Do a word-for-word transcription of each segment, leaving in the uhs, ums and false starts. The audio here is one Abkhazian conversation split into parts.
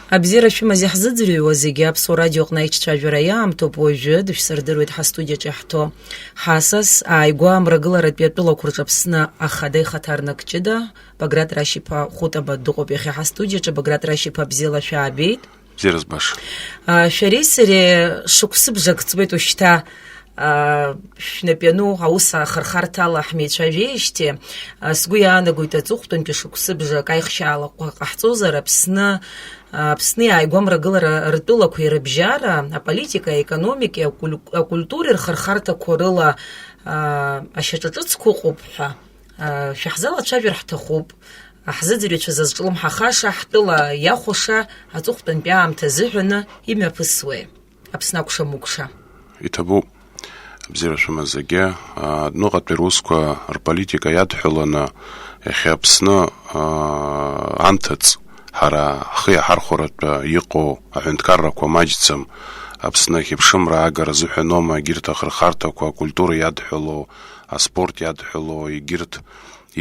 Абзиара шәымаз иаҳзыӡырҩуа зегьы Аԥсуа радиоҟны аиҿцәажәара иаамҭоуп. Уажәы дышәсырдыруеит ҳастудиаҿы иаҳҭо ҳасас, ааигәа амрагыларатәи атәылақәа рҿы Аԥсны ахада ихаҭарнак ҷыда Баграт Рашь-иԥа Хәытаба дыҟоуп иахьа ҳастудиаҿы. Баграт Рашь-иԥа, бзиала шәаабеит. Бзиара збаша. А, шәареи сареи шықәсыбжак ҵуеит ушьҭа, а, шәнап иану аус ахырхарҭала ҳмеицәажәеижьҭеи, а, сгәы иаанагоит аҵыхәтәантәи шықәсыбжак аихшьаалақәа ҟаҳҵозар, Аԥсны, а, Аԥсни ааигәа амрагылара ртәылақәеи рыбжьара, аполитика, аекономикеи, акуль-, акультуреи рхырхарҭақәа рыла, а, ашьаҿа ҿыцқәа ыҟоуп ҳәа, а, шәаҳзалацәажәар ҳҭахуп. Ҳзыӡырҩцәа зазҿлымҳахаша, ҳтәыла иахәаша аҵыхәтәантәи аамҭа азыҳәаны имҩаԥысуеи? Аԥсны акәша-мыкәша. Иҭабуп. Абзиара шәымаз зегьы. А, адәныҟатәи русқәа рполитика иадҳәаланы, иахьа Аԥсны, а, анҭыҵ ҳара ҳхы иаҳархәаратәы иҟоу аҳәынҭқаррақәа маҷӡам. Аԥсны ахьыԥшымра аагара азыҳәаноума егьырҭ ахырхарҭақәа, акультура иадҳәалоу, аспорт иадҳәалоу, егьырҭ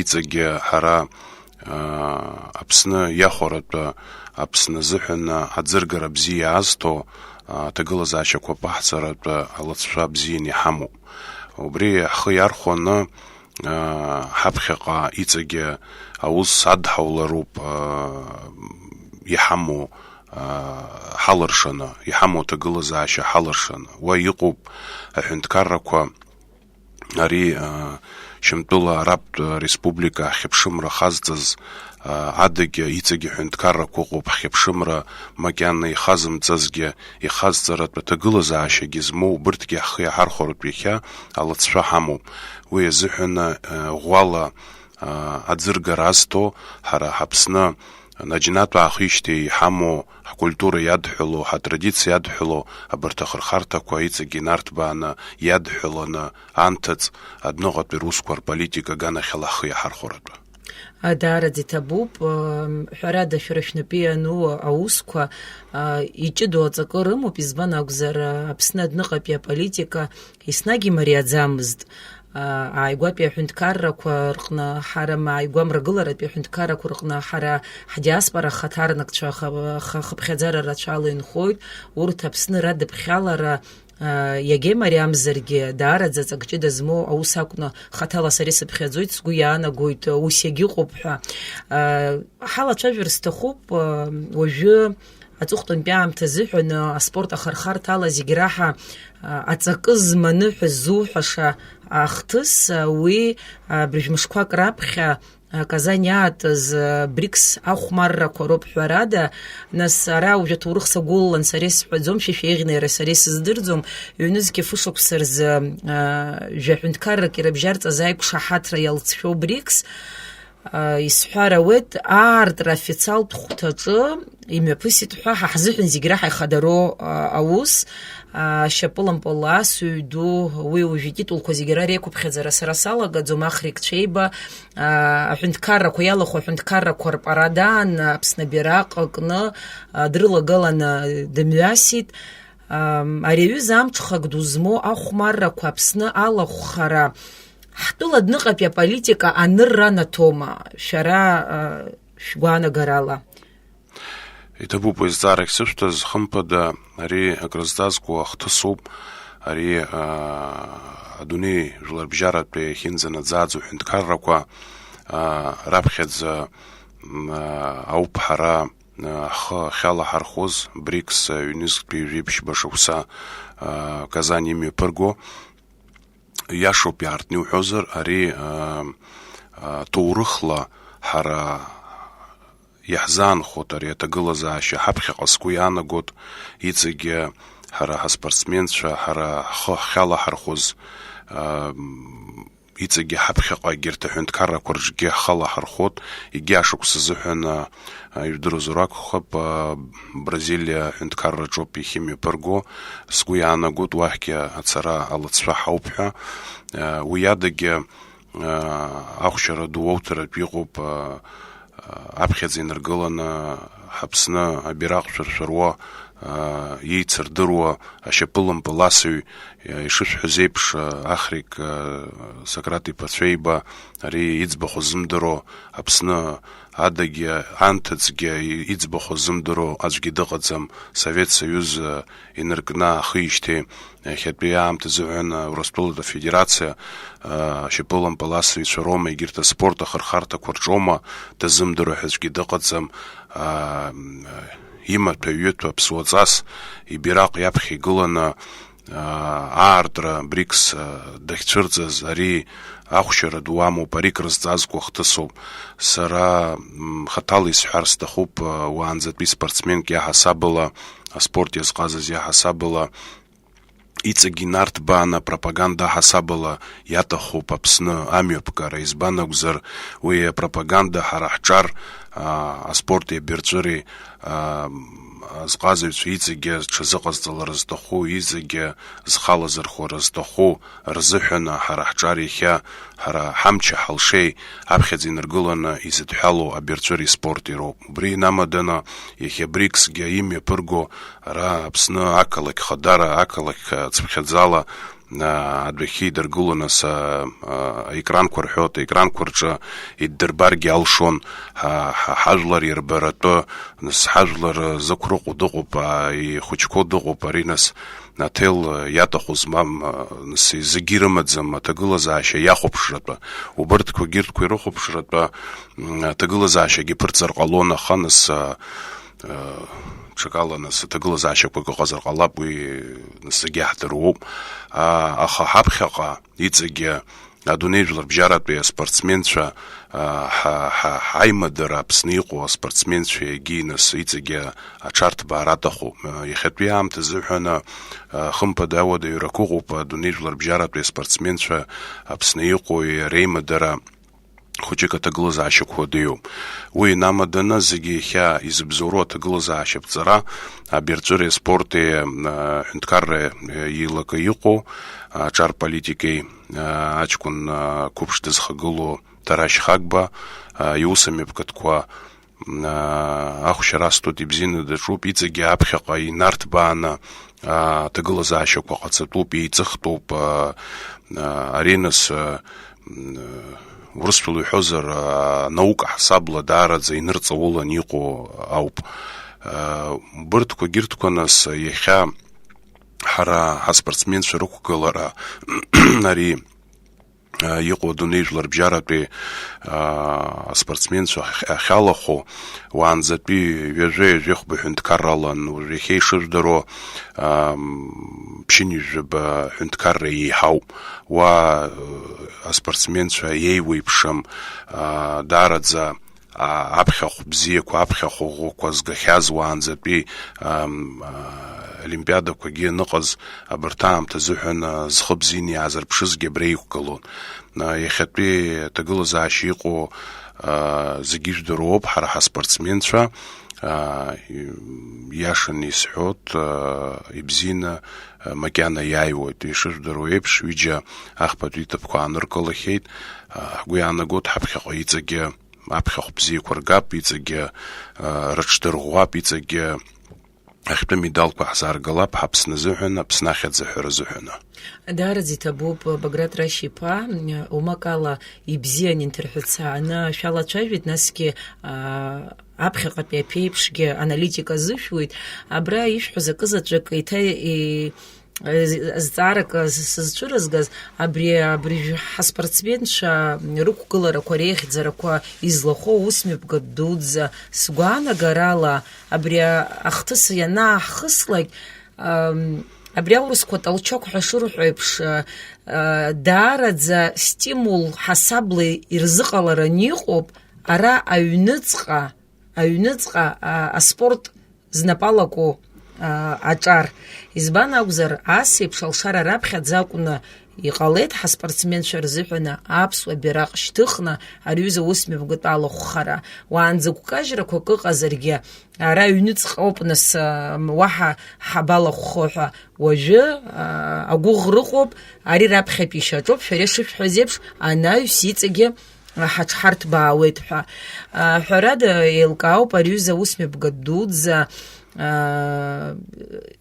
иҵегьы ҳара, аа, Аԥсны иахәаратәы, Аԥсны азыҳәан аӡыргара бзиа иаазҭо, аа, аҭагылазаашьақәа аԥаҳҵаратәы алыҵшәа бзианы иҳамоуп. Убри ҳхы иархәаны, аа, ҳаԥхьаҟа иҵегьы аус адҳаулароуп, аа, иҳамоу, аа, ҳалыршаны, иҳамоу аҭагылазаашьа ҳалыршаны. Уа иҟоуп аҳәынҭқаррақәа, ари, а, Шьамтәыла Арабтә Республика ахьыԥшымра хазҵаз, а, адагьы иҵегьы ҳәынҭқаррақәа ыҟоуп ҳхьыԥшымра макьана ихазымҵазгьы, ихазҵаратә аҭагылазаашьагьы змоу убырҭгьы ҳхы иаҳархәаратә иахьа алыҵшәа ҳамоуп. Уи азыҳәан, а, ӷәӷәала, а, аӡыргара азҭо ҳара ҳАԥсны Наџьнатә аахижьҭеи иҳамоу, ҳкультура иадҳәалоу, ҳатрадициа иадҳәалоу абарҭ ахырхарҭақәа иҵегь инарҭбааны иадҳәаланы анҭыҵ адәныҟатәи русқәа рполитика аганахьала ҳхы иаҳархәаратәы. А, даараӡа иҭабуп. Ам, ҳәарада, шәара шәнапы иану аусқәа, а, иҷыдоу аҵакы рымоуп, избан акәзар, а, Аԥсны адәныҟатәи аполитика еснагь имариаӡамызт. Ааигәатәи аҳәынҭқаррақәа рҟны ҳара, ма ааигәа мрагыларатәи аҳәынҭқаррақәа рҟны ҳара ҳдиаспора ахаҭарнакцәа, аха-, аха-, хыԥхьаӡара рацәала инхоит. Урҭ Аԥсны радыԥхьалара, аа, иагьа имариамзаргьы, даараӡа ҵак ҷыда змоу аус акәны хаҭала сара исыԥхьаӡоит, сгәы иаанагоит, ус иагьыҟоуп ҳәа. Аа, ҳалацәажәар сҭахуп, аа, уажәы аҵыхәтәантәи аамҭа азыҳәан, аспорт ахырхарҭала зегь раҳа, а, аҵакы зманы ҳәа ззуҳәаша ахҭыс, а, уи, а, быжә мышқәак раԥхьа, а, Казань иаатыз, а, БРИКС ахәмаррақәа роуп ҳәарада, нас ара уажә аҭоурых сагәылалан сара исҳәаӡом, шәа шәеиӷьны иара сара исыздырӡом, ҩнызқьи фышықәса рзы, а, жәаҳәынҭқаррак ирыбжьарҵаз аиқәшаҳаҭра иалҵшәоу БРИКС, Исҳәар ауеит, аартра афициалтә хәҭаҿы имҩаԥысит ҳәа, ҳа ҳзыҳәан зегь раҳа ихадароу, а, аус, а, шьапылампыл асыҩ ду, уи уажәы ититулқәа зегь ара реиқәыԥхьаӡара сара салагаӡом, Ахрик Цәеиба, а, аҳәынҭқаррақәа иалахәу аҳәынҭқаррақәа рпарадаан Аԥсны абираҟ кны, а, дрылагыланы дымҩасит. Ам, ари аҩыза амҽхак ду змоу ахәмаррақәа Аԥсны алахәхара, ҳтәыла адәныҟатәи аполитика анырра анаҭома, шәара, а, шәгәаанагарала? Иҭабуп уи азҵаарахь сышәҭаз, хымԥада, ари акрызҵазкуа ахҭысуп, ари, а, адунеи жәларбжьаратәи ахьынӡанаӡааӡо ҳәынҭқаррақәа, а, раԥхьаӡа, м, а, ауп ҳара, а, ҳхы ахьалаҳархәыз, БРИКС, а, ҩнызқьтәи жәиԥшьба шықәса, а, Казань имҩаԥырго. Иашоуп иаартны иуҳәозар, ари, а, а, ҭоурыхла ҳара иаҳзаанхоит ари аҭагылазаашьа, ҳаԥхьаҟа сгәы иаанагоит, иҵегьы ҳара ҳаспортсменцәа, ҳара ҳхы ахьалаҳархәыз, а, иҵегьы ҳаԥхьаҟа егьырҭ аҳәынҭқаррақәа рҿгьы ҳхы алаҳархәот, егьи ашықәс азыҳәан, а, а, ижәдыруазар акәхап, а, Бразилиа аҳәынҭқарраҿоуп иахьа имҩаԥырго, сгәы иаанагоит, уахьгьы ацара алыҵшәа ҳауп ҳәа. А, уи адагьы, а, ахәшьара ду уоуҭаратә иҟоуп, а, а, аԥхьаӡа инаргыланы ҳаԥсны абираҟ шәыршәыруа аа, иеицырдыруа ашьапылампыласыҩ, ишышәҳәаз еиԥш, Ахрик, аа, Сократ иԥацәеиба, ари иӡбахә ззымдыруа Аԥсны адагьы, анҭыҵгьы иӡбахә ззымдыруа аӡәгьы дыҟаӡам, Совет Союз, аа, инаркны аахижьҭеи, иахьатәи аамҭа азыҳәан, аа, Урыстәылатәи Афедерациа, аа, ашьапылампыласыҩцәа роума, егьырҭ аспорт ахырхарҭақәа рҿоума дазымдыруа ҳәа аӡәгьы дыҟаӡам, аа, имаҭәа-ҩыҭәа аԥсуаҵас ибираҟ иаԥхьа игыланы, аа, аартра БРИКС, аа, дахьцәырҵыз, ари ахәшьара ду амоуп, ари крызҵазкуа хҭысуп. Сара, м, хаҭала исҳәар сҭахуп, аа, уаанӡатәи спортсменк иаҳасабала, аспорт иазҟазаз иаҳасабала, иҵегь инарҭбааны апропаганда аҳасабала иаҭахуп Аԥсны амҩаԥгара, избан акәзар, уи апропаганда ҳара ҳҿар, аа, аспорти абирҵәыреи, аа, азҟазаҩцәа иҵегьы зҽазыҟазҵалара зҭаху, иҵегьы зхалазырхәара зҭаху рзыҳәан ҳара ҳҿар иахьа ҳара ҳамчи ҳалшеи аԥхьаӡа инаргыланы изыдҳәалоу абирҵәыреи спорти роуп. Убри инамаданы иахьа БРИКСгьы имҩаԥырго ара Аԥсны ақалақь хадара, ақалақь, а, цыԥхьаӡала, а, адәахьы идыргыло, нас, а, а, аекранқәа рҳәоит, аекранқәа рҿы иддырбаргьы алшон, ҳа, ҳа, ҳажәлар ирбаратәы, нас, ҳажәлар зықәрыҟәо дыҟоуп, а, ихәыҷқәоу дыҟоуп, ари, нас, аҭел иаҭаху змам, а, нас, зегьы ирымаӡам аҭагылазаашьа иахәаԥшратәы. Убырҭқәагьы, ирҭқәа ирыхәаԥшратәы, м, аҭагылазаашьагьы ԥырҵыр ҟалон, аха, нас, а, Ҽакала, нас, аҭагылазаашьақәак ыҟазар ҟалап, уи, нас, зегьы иаҳдыруоуп. А, аха ҳаԥхьаҟа иҵегьы адунеи жәларбжьаратәи аспортсменцәа, а, ҳа-, ҳа-, ҳаимадара Аԥсны иҟоу аспортсменцәа егьи, нас, иҵегьы аҽарҭбаара аҭахуп. А, иахьатәи аамҭа азыҳәан, а, хымԥада ауадаҩрақәа ыҟоуп адунеи жәларбжьаратәи аспортсменцәа Аԥсны иҟоу реимадара хәыҷык аҭагылазаашьақәа уадаҩуп. Уи инамаданы зегьы иахьа изыбзоуроу аҭагылазаашьа аԥҵара, абирҵәыреи аспорти, а, ҳәынҭқарра, а, еилакы иҟоу, аҿар политикеи, а, аҷкәын, а, қәыԥш дызхагылоу Ҭарашь Хагба, а, иусмҩаԥгатәқәа, а, ахәшьара астуеит, ибзианы даҿуп, иҵегьы аԥхьаҟа инарҭбааны, а, аҭагылазаашьақәа ҟаҵатәуп, еиҵыхтәуп, а, а, ари, нас, а, м, Урысшәала иҳәозар, а, наука ҳасабла даараӡа инырҵаулан иҟоу ауп. А, убырҭқәагьы, ирҭқәа, нас, иахьа ҳара ҳаспортсменцәа рықәгылара ари, а, иҟоу адунеи жәларбжьаратәи, а, аспортсменцәа ахь-, ахьалахәу, уаанӡатәи ҩажәа-ҩажәихәба ҳәынҭқарралан, уажә иахьа ишыжәдыруа, ам, ԥшьынҩажәаба ҳәынҭқарра еиҳауп. Уа, э, аспортсменцәа еиуеиԥшым, а, даараӡа, а, аԥхьахә бзиақәа, аԥхьахә ӷәӷәақәа згахьаз уаанӡатәи, ам, а, олимпиадақәагьы аныҟаз абарҭ аамҭа азыҳәан, а, зхы бзианы иаазырԥшызгьы абра иқәгылон. А, иахьатәи аҭагылазаашьа иҟоу, а, зегьы ижәдыруоуп, ҳара ҳаспортсменцәа, а, и-, иашаны исҳәоит, а, ибзианы, а, макьана иааиуеит. Ишыжәдыруа еиԥш, ҩыџьа ахԥатәи иҭыԥқәа ааныркылахьеит. А, ҳгәы иаанагоит, ҳаԥхьаҟа иҵегьы аԥхьахә бзиақәа ргап, иҵегьы, а, рыҽдырӷәӷәап, иҵегьы ахьтәы медалқәа ҳзааргалап, ҳаԥсны азыҳәан, Аԥсны ахьӡ аҳәара азыҳәаны. Даараӡа иҭабуп, Баграт Рашь-иԥа, м, умакала ибзиан инҭырҳәыцааны шәалацәажәеит, насгьы, а, аԥхьаҟатәи аԥеиԥшгьы аналитика азышәуеит. Абра ишәҳәоз акы заҵәык еиҭа, е, з-, зҵаарак с-, сызцәырызгаз, абри, абри ҳаспортсменцәа рықәгыларақәа, реихьӡарақәа излахәу аусмҩаԥгатә дуӡӡа, сгәаанагарала, абри ахҭыс ианааҳхыслак, ам, абри аурысқәа толчок ҳәа шырҳәо еиԥш, а, а, даараӡа стимул ҳасабла ирзыҟалараны иҟоуп, ара аҩныҵҟа, аҩныҵҟа, а, аспорт знапы алаку, а, аҿар. Избан акәзар, ас еиԥш алшара раԥхьаӡа акәны иҟалеит ҳаспортсменцәа рзыҳәаны аԥсуа бираҟ шьҭыхны ари аҩыза аусмҩаԥгатә алахәхара. Уаанӡа гәкажьрақәак ыҟазаргьы, ара аҩныҵҟа ауп, нас, а, уаҳа ҳабалахәхо ҳәа. Уажәы, а, агәыӷра ыҟоуп, ари раԥхьатәи шьаҿоуп, шәара ишышәҳәаз еиԥш, анаҩс иҵегьы ҳаҽҳарҭбаауеит ҳәа. А, ҳәарада, еилкаауп, ари аҩыза аусмҩаԥгатә дуӡӡа, аа,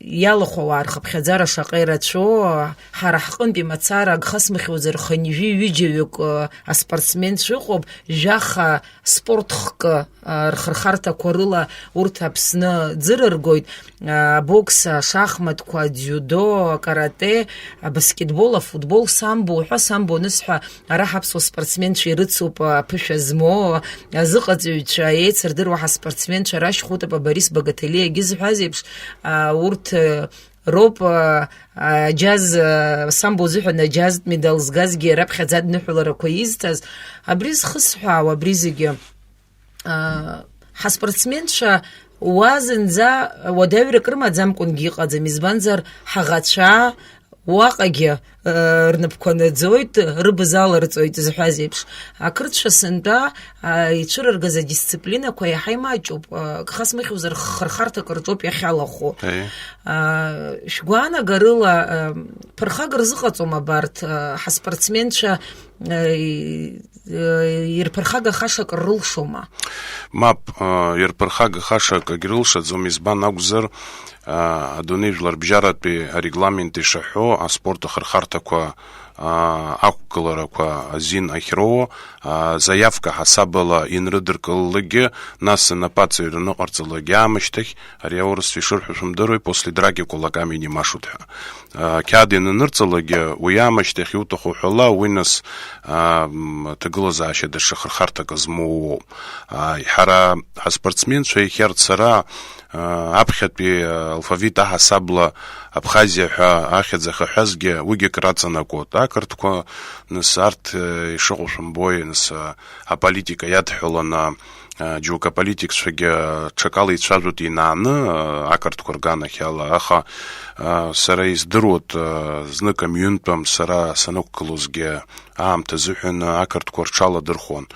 иалахәу ауаа рхыԥхьаӡара шаҟа ирацәоу, ҳара ҳҟынтәи мацара, агха смыхьуазар, хынҩажәи ҩыџьаҩык, аа, аспортсменцәа ыҟоуп, жәаха спорт хкы, аа, рхырхарҭақәа рыла урҭ Аԥсны ӡырыргоит, аа, абокс, ашахматқәа, адзиудо, акарате, абаскетбол, афутбол, самбо, уҳәа самбо анысҳәа, ара ҳаԥсуа спортсменцәа ирыцуп, аԥышәа змоу, азыҟаҵаҩцәа, еицырдыруа ҳаспортсменцәа рашь Хәытапа Борис Багаҭелиагьы зҳәаз еиԥш, аа, урҭ, э, роуп, аа, аџьаз, аа, самбо азыҳәан аџьазтә медал згазгьы раԥхьаӡа адныҳәаларақәа изҭаз. Абри зхысҳәаауа, абри зегьы, аа, ҳаспортсменцәа уа зынӡа уадаҩрак рымаӡамкәангьы иҟаӡам, избанзар, ҳаӷацәа уаҟагьы, аа, рнапқәа наӡоит, рыбз аларҵоит зҳәаз еиԥш. Ақырҭцәа сынтәа, аа, ицәырыргаз адисциплинақәа иаҳа имаҷуп, аа, гха смыхьуазар, хырхарҭак рҿоуп иахьалахәу. Еи. Аа, шәгәаанагарыла, аа, ԥырхага рзыҟаҵом абарҭ, аа, ҳаспортсменцәа, аа, и-, ирԥырхагахаша акыр рылшома? Мап, а, ирԥырхагахаша акагь рылшаӡом, избан акәзар, а, адунеи жәларбжьаратәи арегламент ишаҳәо, аспорт ахырхарҭақәа, а, ақәгыларақәа азин ахьроуо, а, заиавка ҳасабала инрыдыркылалакгьы, нас анапаҵаҩра ныҟарҵалакгьы аамышьҭахь, ари аурысцәа ишырҳәо шәымдыруеи, после драки кулаками не машут ҳәа. А, қьаад иананырҵалакгьы, уи аамышьҭахь иуҭаху ҳәала, уи нас, а, м, ҭагылазаашьа даҽа хырхарҭак змоу уоуп. А, ҳара ҳаспортсменцәа иахьа рцара, а, аԥхьатәи, а, алфавит аҳасабла Абхазиа ҳәа ахьӡ ахьаҳәазгьы, уигьы краҵанакуеит. Ақырҭқәа, нас, арҭ, э, ишыҟоу шәымбои, нас, а, аполитика иадҳәаланы, а, џьоук аполитикцәагьы ҽакала ицәажәоит инааны, а, ақырҭқәа рганахьала, аха, а, сара издыруеит, а, знык амҩынтәам сара санықәгылозгьы аамҭа азыҳәан ақырҭқәа рҽаладырхәон.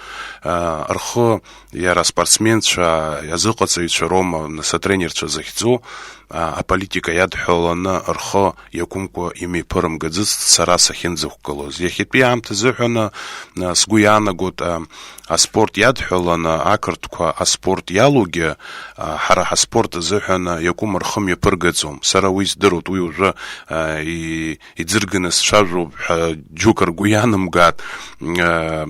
А, рхы иара аспортсменцәа, азыҟаҵаҩцәа роума, нас атренерцәа захьӡу, а, аполитика иадҳәаланы рхы иакәымкәа имеиԥырымгаӡацт сара сахьынӡақәгылоз. Иахьатәи аамҭа азыҳәан, а, сгәы иаанагоит, а, аспорт иадҳәаланы ақырҭқәа аспорт иалоугьы, а, ҳара ҳаспорт азыҳәан иакәым рхы мҩаԥыргаӡом. Сара уи здыруеит, уи уажәы, а, и-, иӡырганы сцәажәоуп ҳәа џьоук ргәы ианамгааит, а,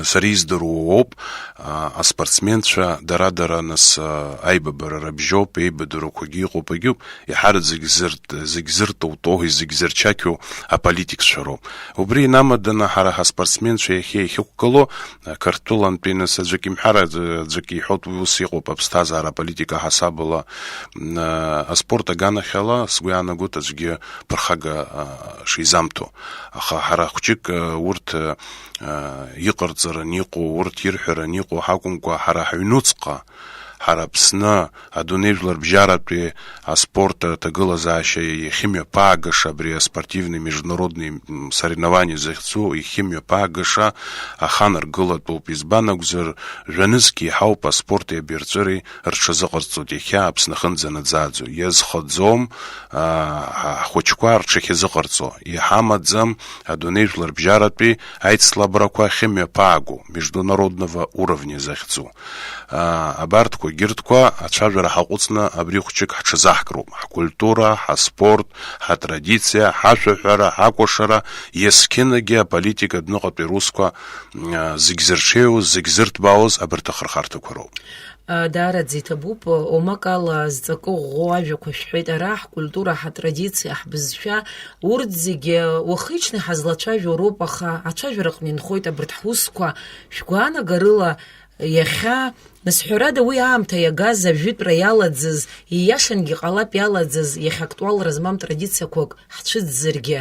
сара издыруа уоуп, а, аспортсменцәа дара-дара нас, а, аибабара рыбжьоуп, еибадырақәагьы иҟоуп, агьоуп, иҳараӡак зырт-, зегь зыртоуто, зегь зырчақьу аполитикцәа роуп. Убри инамаданы ҳара ҳаспортсменцәа иахьа иахьықәгылоу, а, Қырҭтәылантәи нас аӡәк имҳәар, аӡ-, аӡәк иҳәоит, уи ус иҟоуп, аԥсҭазаара аполитика ҳасабала, м, а, аспорт аганахьала, сгәы иаанагоит аӡәгьы ԥырхага, а, шизамҭо. Аха ҳара хәҷык, а, урҭ, а, а, иҟарҵаран иҟоу, урҭ ирҳәаран иҟоу ҳакәымкәа, ҳара ҳаҩнуҵҟа, ҳара Аԥсны, адунеи жәларбжьаратәи аспорт аҭагылазаашьа иахьымҩаԥаагаша абри аспортивный международный, м, соревнование захьӡу иахьымҩаԥаагаша аханаргылатәуп. Избан акәзар, жәанызқь еиҳауп аспорти абирҵәыреи рҽазыҟарҵоит иахьа Аԥсны ахынӡанаӡааӡо. Иазхаӡом, а, ҳа-, ҳхәыҷқәа рҽахьазыҟарҵо. Иҳамаӡам адунеи жәларбжьаратәи аицлабрақәа ахьымҩаԥаагоу, международного уровня захьӡу. А, абарҭқәа егьырҭқәа ацәажәара ҳаҟәыҵны абри хәҷык ҳҽазаҳкроуп. Ҳкультура, ҳаспорт, ҳатрадициа, ҳашәаҳәара, ҳакәашара, есқьынагьы аполитика адәныҟатәи русқәа, а, зегь зырҽеиуаз, зегь зырҭбаауаз абарҭ ахырхарҭақәа роуп. А, даараӡа иҭабуп, омакала зҵакы ӷәӷәоу ажәақәа шәҳәеит, ара ҳкультура, ҳатрадициа, ҳбызшәа, урҭ зегьы уахи-ҽни ҳазлацәажәо роуп, аха ацәажәараҟны инхоит абарҭ ҳусқәа. Шәгәаанагарыла, иахьа, нас, ҳәарада, уи аамҭа иагаз ажәытәра иалаӡыз, ииашангьы ҟалап иалаӡыз, иахьа актуалра змам традициақәак ҳцәыӡзаргьы,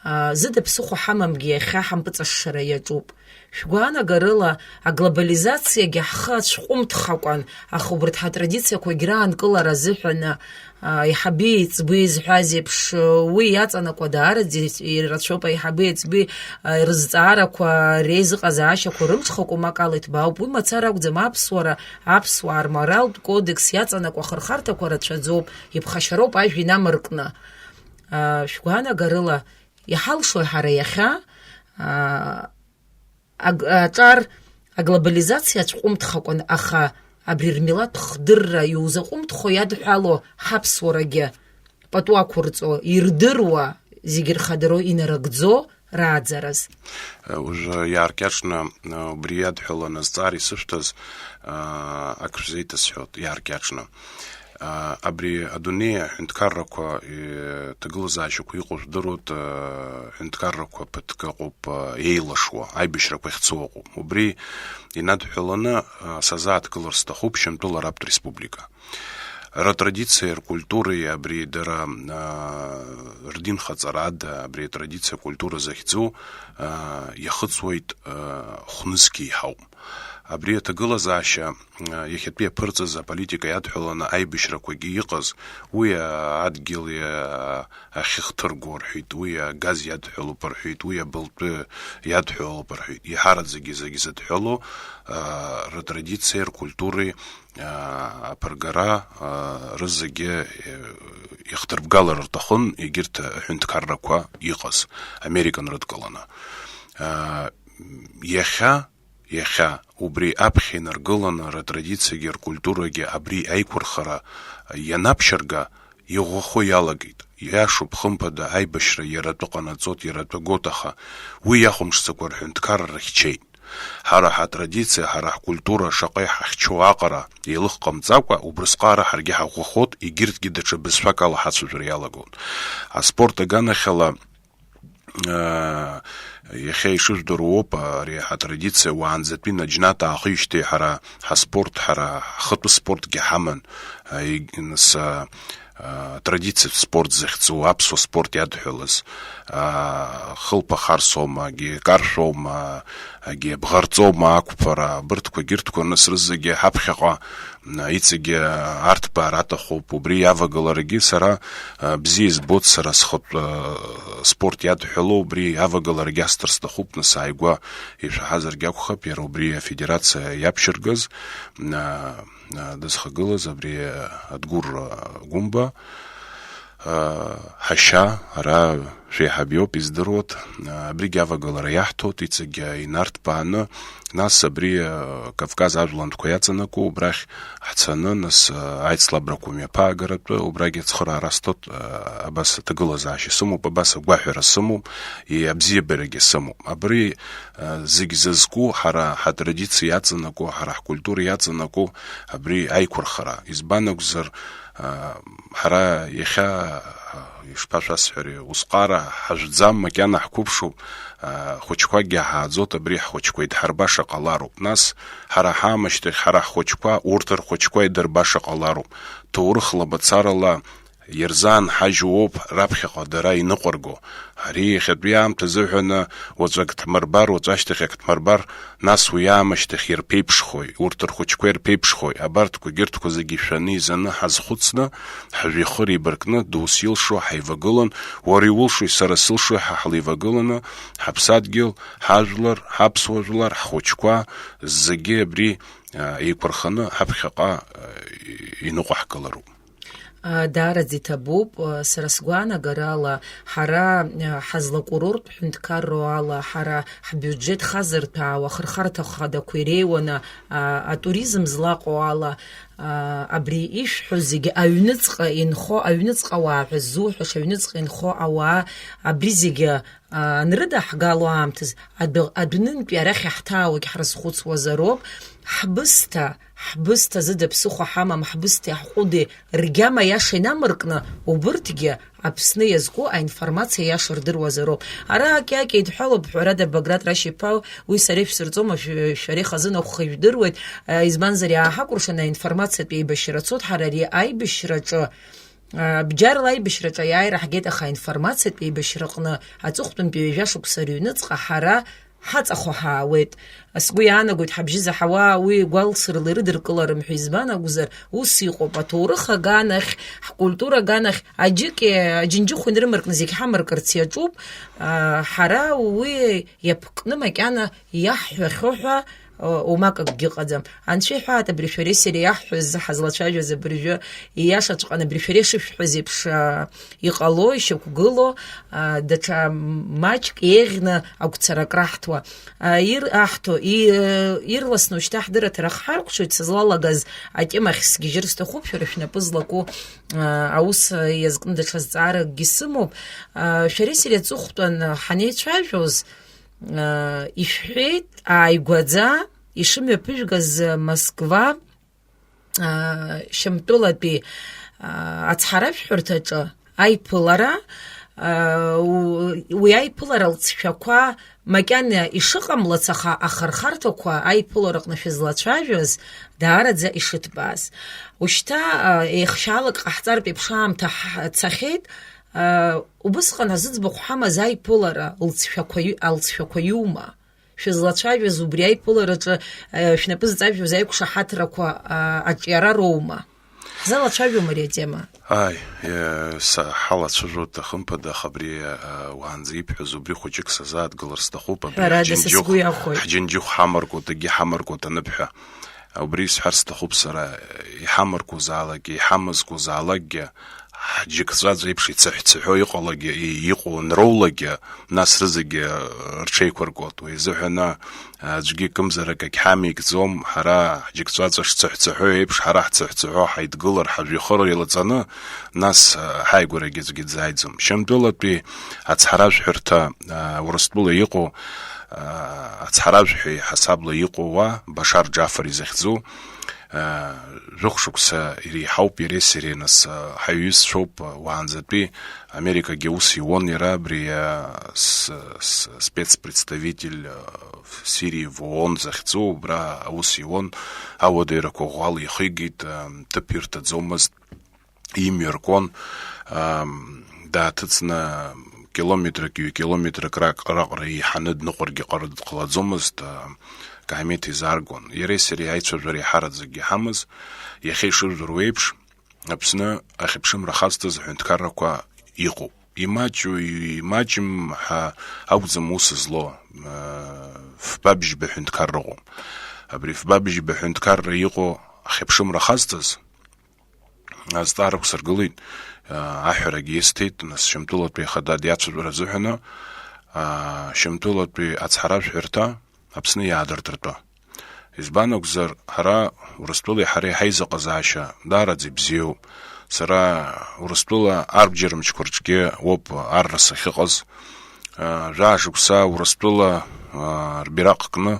аа, зыда ԥсыхәа ҳамамгьы иахьа ҳампыҵашшара иаҿуп. Шәгәаанагарыла, аглобализациагьы ҳхы ацәҟәымҭхакәан, аха убарҭ ҳатрадициақәагь раанкылара азыҳәан, аа, аиҳаби аиҵби изҳәаз еиԥш, уи иаҵанакуа даараӡа ирацәоуп, аиҳаби аиҵби, аа, рызҵаарақәа, реизыҟазаашьақәа рымҽхакәа, умак ала иҭбаауп. Уи мацара акәӡам, аԥсуара, аԥсуаа рморалтә кодекс иаҵанакуа ахырхарҭақәа рацәаӡоуп, иԥхашьароуп ажәа инамаркны. Аа, шәгәаанагарыла, иҳалшои ҳара иахьа, аа, аг-, аҿар аглобализациа ацәҟәымҭхакәан, аха абри рмилаҭ хдырра иузаҟәымҭхо иадҳәало ҳаԥсуарагьы пату ақәырҵо, ирдыруа, зегьы рхадароу инарыгӡо рааӡараз. Уажәы иааркьаҿны, убри иадҳәаланы азҵаара исышәҭаз, ак шәзеиҭасҳәоит, иааркьаҿны. Абри адунеи аҳәынҭқаррақәа, ҭагылазаашьақәа иҟоу жәдыруеит, ҳәынҭқаррақәа ԥыҭк ыҟоуп, еилашуа, аибашьрақәа ахьцо ыҟоуп. Убри инадҳәаланы, сазааҭгылар сҭахуп Шьамтәыла Араптә Республика. Рытрадициеи ркультуреи абри дара, аа, рдинхаҵара ада абри атрадициа акультура захьӡу, аа, иахыҵуеит, аа, хәнызқь еиҳауп. Абри аҭагылазаашьа, аа, иахьатәи аԥырҵаз аполитика иадҳәаланы аибашьрақәагьы иҟаз, уи, аа, адгьыли, аа, ахьы хҭырго рҳәеит, уи агаз иадҳәалоуп рҳәеит, уи абылтәы иадҳәалоуп рҳәеит. Иҳараӡагьы зегь зыдҳәалоу, аа, рытрадициеи ркультуреи, аа, аԥыргара, аа, рызегьы, э, ихҭырбгалар рҭахын егьырҭ аҳәынҭқаррақәа иҟаз, Америка нрыдкыланы. Аа, иахьа, иахьа убри аԥхьа инаргыланы рытрадициагьы ркультурагьы абри аиқәырхара ианаԥшьырга, иӷәӷәахо иалагеит. Иашоуп, хымԥада, аибашьра иара атәы ҟанаҵоит, иара атәы гоит, аха уи иахәамԥшӡакәа рҳәынҭқарра рыхьчеит. Ҳара ҳатрадициа, ҳара ҳкультура шаҟа иҳахьчоу аҟара еилыхҟамҵакәа, убрысҟара ҳаргьы ҳаӷәӷәахоит, егьырҭгьы даҽа бызшәак ала ҳацәажәара иалагоит. Аспорт аганахьала, аа, иахьа ишыжәдыруа ауп, ари ҳатрадициа уаанӡатәи наџьнатә аахижьҭеи ҳара ҳаспорт, ҳара ҳхатәы спортгьы ҳаман, аа, егь-, нас, аа, атрадициатә спорт захьӡу, аԥсуа спорт иадҳәалаз, аа, хылԥа харсоума, агьи каршәоума, агьи абӷарҵоума, ақәԥара, абырҭқәа, егьырҭқәа, нас рызегьы ҳаԥхьаҟа, аа, иҵегьы арҭбаара аҭахуп. Убри иавагыларагьы сара, аа, бзиа избоит, сара схатә, аа, спорт иадҳәалоу, убри авагаларагьы асҭар сҭахуп, нас ааигәа ишәаҳазаргьы акәхап, иара убри афедерациа иаԥшьыргаз, аа, дызхагылаз абри Адгәыр Гәымба, ҳашьа, ара шәеиҳаб иоуп, издыруеит, абригь авагылара иаҳҭоит, иҵегь инарҭбааны, нас абри Кавказ ажәлантәқәа иаҵанакуа, убрахь ҳцаны, нас аицлабрақәа мҩаԥаагаратәы, убрагь ацхыраара сҭоит, абас аҭагылазаашьа сымоуп, абас агәаҳәара сымоуп, и-, абзиабарагьы сымоуп. Абри зегь зызку, ҳара ҳатрадициа иаҵанакуа, ҳара ҳкультура иаҵанакуа абри аиқәырхара. Избан акәзар, ҳара иахьа, ишԥашәасҳәари, усҟара ҳажәӡам, макьана ҳқәыԥшуп, хәыҷқәакгьы ҳааӡоит, абри ҳхәыҷқәа идҳарбаша ҟалароуп. Нас ҳара ҳаамышьҭахь ҳара ҳхәыҷқәа, урҭ рхәыҷқәа идырбаша ҟалароуп. Ҭоурыхла мацарала, ирзаанҳажьуоуп раԥхьаҟа дара иныҟәырго. Ари иахьатәи аамҭа азыҳәаны уаҵәы ак дҭмырбар, уаҵәы ашьҭахь ак дҭмырбар, нас уи аамышьҭахь ирԥеиԥшхои, урҭ рхәыҷқәа ирԥеиԥшхои, абарҭқәа егьырҭқәа зегьы шәаны изаны ҳазхәыцны, ҳажәҩахыр еибаркны, дус илшо ҳаивагылан, уара иулшои, сара сылшои ҳәа ҳлеивагыланы, ҳаԥсадгьыл, ҳажәлар, ҳаԥсуа жәлар, ҳхәыҷқәа зегьы абри, а, еиқәырханы ҳаԥхьаҟа, а, иныҟәаҳгалароуп. Даараӡа иҭабуп. Сара сгәаанагарала, ҳара ҳазлакурорттә ҳәынҭқарроу ала, ҳара ҳбиуџьеҭ хазырҭәаауа, ахырхарҭа хадақәа иреиуаны, атуризм злаҟоу ала, абри ишәҳәо зегьы аҩныҵҟа инхо, аҩныҵҟа уаа ҳәа ззуҳәаша, аҩныҵҟа инхо ауаа, абри зегьы анрыдаҳгало аамҭазы, адәы-, адәнынтәи арахь иаҳҭаауагь ҳрызхәыцуазароуп. Ҳбысҭа, ҳбысҭа зыда ԥсыхәа ҳамам, ҳбысҭеи ҳҟәыди ргьама иаша инамыркны, убырҭгьы Аԥсны иазку аинформациа иаша рдыруазароуп. Ара акьакьа идҳәалоуп, ҳәарада, Баграт Рашь-иԥа, уи сара ишәсырҵом, шәареи хазына шәхы ижәдыруеит, избанзар, иааҳакәыршаны аинформациатә еибашьра цоит, ҳара ари аибашьраҿы Бџьарла аибашьраҿы аиааира ҳгеит, аха аинформациатә еибашьраҟны аҵыхәтәантәи ҩажәа шықәса рыҩныҵҟа ҳара ҳаҵахо ҳаауеит. Сгәы иаанагоит, ҳабжьы заҳауа уи гәалсрала ирыдыркыларым ҳәа, избан акәзар, ус иҟоуп, аҭоурых аганахь, ҳкультура аганахь аџьыки аџьынџьыхәа инрымаркны зегь ҳамаркырц иаҿуп. Ҳара уи иаԥкны макьана иаҳҳәахьоу ҳәа О, умак акгьы ыҟаӡам. Анцәа иҳәаат, абри шәареи сареи иаҳҳәаз, ҳазлацәажәоз абыржәы, ииашаҵәҟьаны абри шәареи шышәҳәаз еиԥш, а, иҟало, ишьақәгыло, а, даҽа маҷк еиӷьны агәцарак раҳҭуа. А, ир-, аҳҭо, и-, ирласны ушьҭа ҳдырраҭара ахҳаркәшоит, сызлалагаз атемахь сгьежьыр сҭахуп, шәара шәнапы злаку, а, аус иазкны даҽа зҵааракгьы сымоуп. А, шәареи сареи аҵыхәтәан ҳанеицәажәоз, ишәҳәеит, ааигәаӡа ишымҩаԥыжәгаз Москва, а, Шьамтәылатәи, а, ацҳаражәҳәарҭаҿы аиԥылара, а, у-, уи аиԥылара лҵшәақәа макьана ишыҟамлац, аха ахырхарҭақәа аиԥылараҟны шәызлацәажәоз даараӡа ишыҭбааз. Ушьҭа, а, еихшьаалак ҟаҳҵартә еиԥш аамҭа ҳ-, цахьеит, а, убысҟан азыӡбахә ҳамаз аиԥылара лҵшәақәа ҩ-, алҵшәақәа иума? Шәызлацәажәаз убри аиԥылараҿы, э, шәнапы зҵажәоз аиқәшаҳаҭрақәа, а, аҿиара роума? Ҳзалацәажәом ари атема. Ааи, э, са-, ҳалацәажәоит, хымԥада, аха абри, э, уаанӡа ибҳәаз убри хәыҷык сазааҭгылар сҭахуп, абри Ҳәарада, са ҳџьынџьыхә, сгәы иахәоит. Ҳџьынџьыхә ҳамаркуа, дагьы ҳамаркуа ҭаныԥҳәа. Убри исҳәар сҭахуп сара, э, иҳамаркуазаалак, иҳамазкуазаалакгьы, ҳџьыкҵәаӡа еиԥш ицыҳә-цыҳәо иҟалагьы, и-, иҟоу анроулагьы, нас рызегьы, э, рҽеиқәыркуеит. Уи азыҳәаны, э, аӡәгьы кымзарак агьҳамеигӡом, ҳара ҳџьыкҵәаӡа шцыҳә-цыҳәо еиԥш, ҳара ҳцыҳә-цыҳәо ҳаидгылар, ҳажәҩахыр еилаҵаны, нас, э, ҳааигәарагьы аӡәгьы дзааиӡом. Шьамтәылатәи ацҳаражәҳәарҭа, э, Урыстәыла иҟоу, э, ацҳаражәҳәаҩ ҳасабла иҟоу уа, Башар Џафар изыхьӡу, Жәохә шықәса иреиҳауп иареи сареи, нас, ҳаиҩызцәоуп, уаанӡатәи Америкагьы ус иуон иара, абри, с-, с-, спецпредставитель, в Сирии в ООН захьӡу, убра аус иуон, ауадаҩрақәа ӷәӷәала ихигеит, ҭыԥ ирҭаӡомызт, имҩа ркуан, дааҭыҵны километрак, ҩ-километрак раҟ-, раҟара еиҳаны дныҟәаргьы ҟар-, дҟалаӡомызт, Каҳмеҭ изааргон. Иареи сареи аицәажәара иҳараӡакгьы ҳамаз, иахьа ишыжәдыруа еиԥш, Аԥсны ахьыԥшымра хазҵаз аҳәынҭқаррақәа иҟоуп. Имаҷу, имаҷым ҳәа акәӡам ус злоу, фба-бжьба ҳәынҭқарра ыҟоуп. Абри фба-бжьба ҳәынҭқарра иҟоу ахьыԥшымра хазҵаз, азҵаарақәа сыргылеит, аҳәарагьы исҭеит, нас Шьамтәылатәи ахада диацәажәар азыҳәаны, Шьамтәылатәи ацҳаражәҳәарҭа Аԥсны иаадыртыртәы. Избан акәзар, ҳара Урыстәылеи ҳареи ҳаизыҟазаашьа даараӡа ибзиоуп. Сара Урыстәыла арбџьармчқәа рҿгьы уоуп арра сахьыҟаз. Жәаа шықәса Урыстәыла рбираҟ кны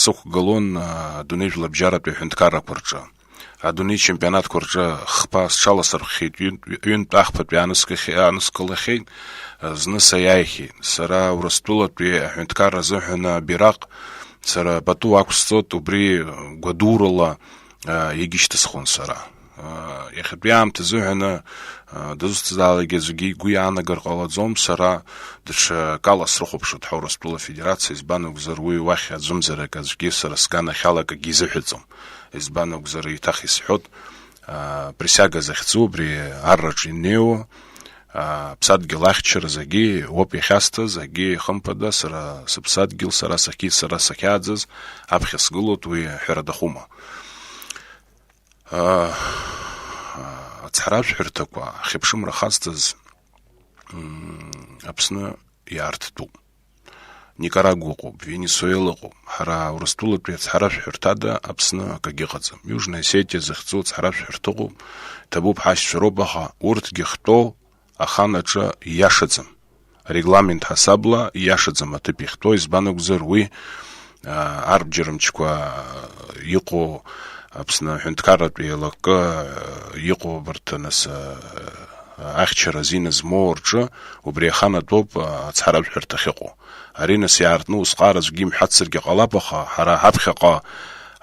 сықәгылон адунеи жәлабжьаратәи аҳәынҭқаррақәа рҿы. Адунеи чемпионатқәа рҿы хԥа сҽаласырхәхьеит, ҩынтә, ҩынтә ахԥатәи ааныскылахьеит, зны саиааихьеит. Сара Урыстәылатәи аҳәынҭқарра азыҳәан абираҟ сара пату ақәсҵоит, убри гәадурала иагьышьҭысхуан сара. Иахьатәи аамҭа азыҳәан дызусҭазаалакгьы аӡәгьы игәы иаанагар ҟалаӡом, сара даҽакала срыхәаԥшуеит ҳәа Урыстәыла Афедерациа, избан акәзар, уи уахь аӡәымзарак аӡәгьы сара сганахьала акгьы изыҳәаӡом. Избан акәзар, еиҭах исҳәот, присиага захьӡу, абри арраҿ инеиуа, аԥсадгьыл ахьчара зегьы уоуп иахьасҭаз, акгьы хымԥада, сара сыԥсадгьыл, сара сахьи-, сара сахьааӡаз аԥхьа сгылоит, уи ҳәара дахума? Ацҳаражәҳәарҭақәа ахьыԥшымра хазҵаз, м, Аԥсны иаарҭтәуп. Никарагуа ыҟоуп, Венесуела ыҟоуп. Ҳара Урыстәылатәи ацҳаражәҳәарҭада Аԥсны акагьы ыҟаӡам. Южная Осетия захьӡу ацҳаражәҳәарҭа ыҟоуп, ҭабуп, ҳашьцәа роуп, аха урҭгьы хтәоу ахан аҿы ииашаӡам. Арегламент ҳасабла ииашаӡам аҭыԥ иахьтәоу, избан акәзар, уи, аа, арбџьармчқәа иҟоу Аԥсны аҳәынҭқарратә еилакы иҟоу абарҭ, нас, ахьчара азин змоу рҿы убри аханатәоуп ацҳаражәҳәарҭа ахьыҟоу. Ари, нас, иаартны усҟар аӡәгьы имҳәацзаргьы ҟалап, аха ҳара ҳаԥхьаҟа,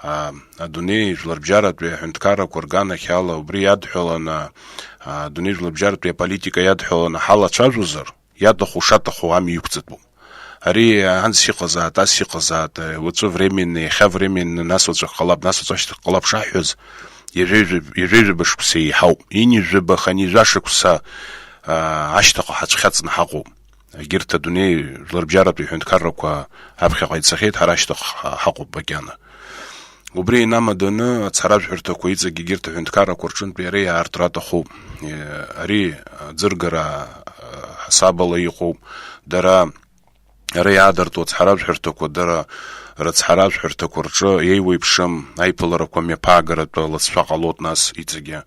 аа, адунеи жәларбжьаратәи аҳәынҭқаррақәа рганахьала убри иадҳәаланы, аа, адунеи жәларбжьаратәи аполитика иадҳәаланы ҳалацәажәозар, иаҭаху шаҭаху амҩа иқәҵатәуп. Ари анс иҟазаат, ас иҟазаат, уаҵәы временно, иахьа временно, нас уаҵәы ҟалап, нас уаҵәы ашьҭахь ҟалап шаҳҳәоз, ҩажәа-, ҩажәа-, ҩажәа-ҩба шықәса еиҳауп. Ҩынҩажәаба, хынҩажәа шықәса, аа, ашьҭахь ҳацәхьаҵны ҳаҟоуп. егьырҭ адунеи жәларбжьаратәи аҳәынҭқаррақәа аԥхьаҟа ицахьеит, ҳара ашьҭахь ҳаҟоуп макьана. Убри инамаданы ацҳаражәҳәарҭақәа иҵегь егьырҭ аҳәынҭқаррақәа рҿынтә иара иаартра аҭахуп. Е, ари аӡыргара, а, ҳасабала иҟоуп. Дара ара иаадыртуа ацҳаражәҳәарҭақәа, дара рыцҳаражәҳәарҭақәа рҿы еиуеиԥшым аиԥыларақәа мҩаԥаагаратәы лыҵшәа ҟалоит нас иҵегьы.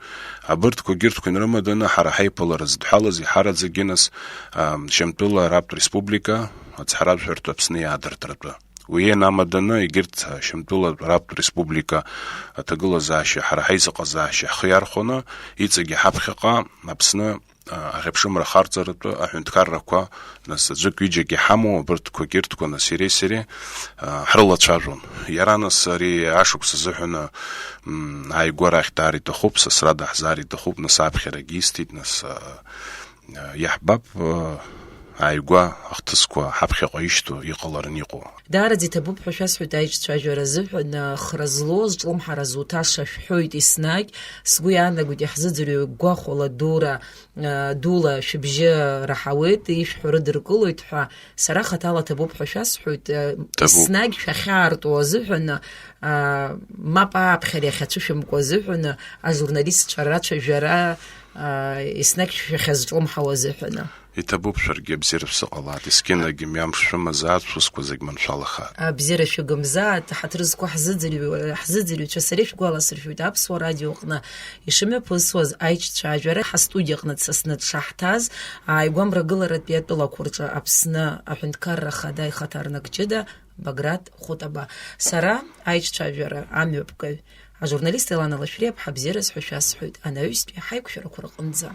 Абырҭқәа егьырҭқәа инрымаданы ҳара ҳаиԥылара зыдҳәалаз иҳараӡакгьы нас, а, Шьамтәыла Араптә Республика ацҳаражәҳәарҭа Аԥсны иаадыртратәы. Уи инамаданы егьырҭ Шьамтәыла Араптә Республика аҭагылазаашьа, ҳара ҳаизыҟазаашьа ҳхы иархәаны, иҵегьы ҳаԥхьаҟа Аԥсны, а, аӷьаԥшымра харҵаратәы аҳәынҭқаррақәа, нас аӡәык-ҩыџьак иҳамоу абырҭқәа егьырҭқәа, нас иареи сареи, а, ҳрылацәажәон. Иара нас ари ашықәс азыҳәаны, м, ааигәа арахь даара иҭахуп, сасра даҳзаар иҭахуп, нас аԥхьарагьы исҭеит, нас, а, Иаҳбап, ааигәа ахҭысқәа ҳаԥхьаҟа ишьҭоу иҟалараны иҟоу. Даараӡа иҭабуп ҳәа шәасҳәоит аиҿцәажәара азыҳәан, хра злоу, зҿлымҳара зуҭаша шәҳәоит еснагь. Сгәы иаанагоит, иаҳзыӡырҩуа гәахәала дура, дула шәыбжьы раҳауеит, ишәҳәо рыдыркылоит ҳәа. Сара хаҭала ҭабуп ҳәа шәасҳәоит, Ҭабуп. Еснагь шәахьаарту азыҳәан, мап ааԥхьара иахьацәышәымкуа азыҳәан, ажурналистцәа рацәажәара, еснагь шәахьазҿлымҳауа азыҳәан. Иҭабуп шәаргьы абзиара шәзыҟалааит, есқьынагьы мҩамш шәымазааит, шәусқәа зегь маншәалахааит. Абзиара шәыгымзааит, ҳаҭыр зқәу ҳзыӡырҩуа, ҳзыӡырҩцәа, сара ишәгәаласыршәоит, Аԥсуа радио аҟны ишымҩаԥысуаз аиҿцәажәара ҳастудиаҟны дсасны дшаҳҭаз, ааигәа Мрагыларатәи атәылақәа рҿы Аԥсны аҳәынҭқарра ахада ихаҭарнак ҷыда Баграт Хәытаба. Сара аиҿцәажәара амҩаԥгаҩ, ажурналист Елана Лашәриаԥҳа, бзиараз ҳәа шәасҳәоит анаҩстәи ҳаиқәшәарақәа рҟынӡа.